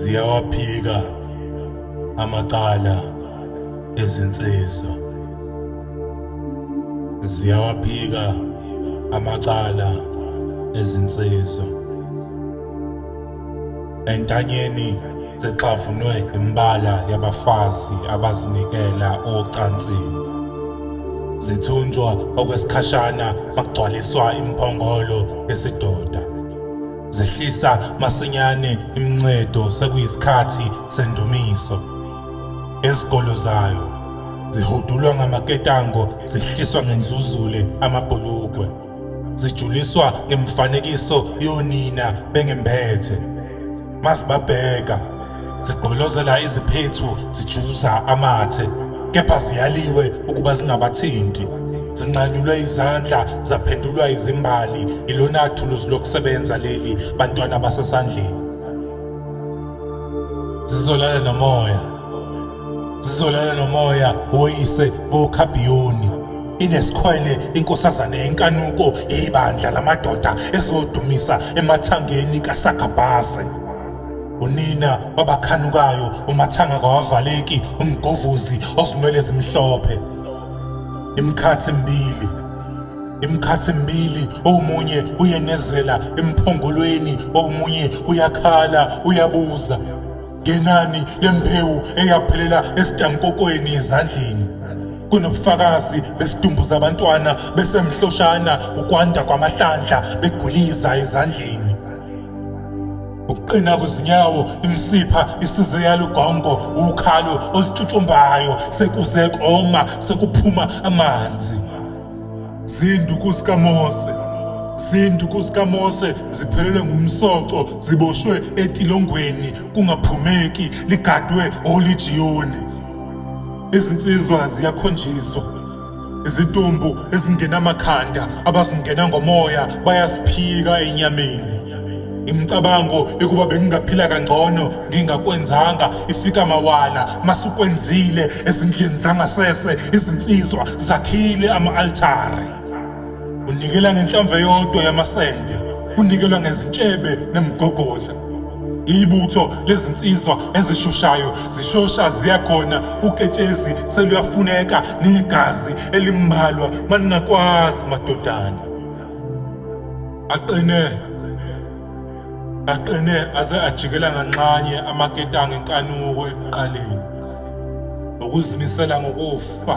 Ziyawaphika amacala ezinsizwa. Ziyawaphika amacala ezinsizwa. Entanyeni zixavunwe imbala yabafazi abazinikela ocansini. Zithunjwa okwesikhashana makugcwaliswa imphongolo yesidoda. Zehlisa masinyane imncedo sekuyisikhathi sendumiso. Ezigolo zayo zihudulwa ngamaketango zihliswa ngendluzule amabhulukwe. Zijuliswa ngemifanekiso yonina bengembethe. Masibabheka zigqolozela iziphethu zijuza amathe kepha ziyaliwe ukuba zingabathinti. Zinqanyulwe izandla zaphendulwa izimbali ilona thuluzi lokusebenza leli bantwana basesandleni. Zizolala nomoya. Zizolala nomoya woyise bokhabhiyoni. Inesikhwele inkosazane yenkanuko ibandla lamadoda ezodumisa emathangeni kaSagabhase. Unina wabakhanukayo umathanga kawavaleki umgovuzi ozinwele zimhlophe. Imikhathi emibili imikhathi emibili omunye uyenezela emphongolweni omunye uyakhala uyabuza ngenani lembewu eyaphelela esitankokweni ezandleni. Kunobufakazi besidumbu zabantwana besemhloshana ukwanda kwamahlandla beguliza ezandleni. Ukuqina kwezinyawo imisipha isize yalugongo ukhalo olutshutshumbayo sekuze koma sekuphuma amanzi. Zinduku zikaMose Zinduku zikaMose ziphelelwe ngumsoco ziboshwe etilongweni kungaphumeki ligadwe olijiyoni. Izinsizwa ziyakhonjiswa. Izidumbu ezingenamakhanda abazingena ngomoya bayasiphika enyameni. Imicabango yokuba bengingaphila kangcono ngingakwenzanga ifika mawala masukwenzile ezindlini zangasese izinsizwa zakhile ama-altare. Unikela ngenhlamvu eyodwa yamasende, kunikelwa ngezintshebe nemigogodla. Ibutho lezinsizwa ezishoshayo zishosha ziya khona uketshezi seluyafuneka negazi elimbalwa maningakwazi madodana. Aqine aqine aze ajikela nganxanye amaketanga enkanuko ekuqaleni. Ukuzimisela ngokufa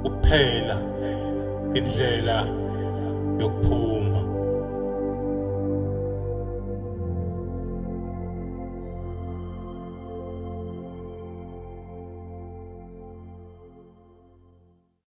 kuphela indlela yokuphuma.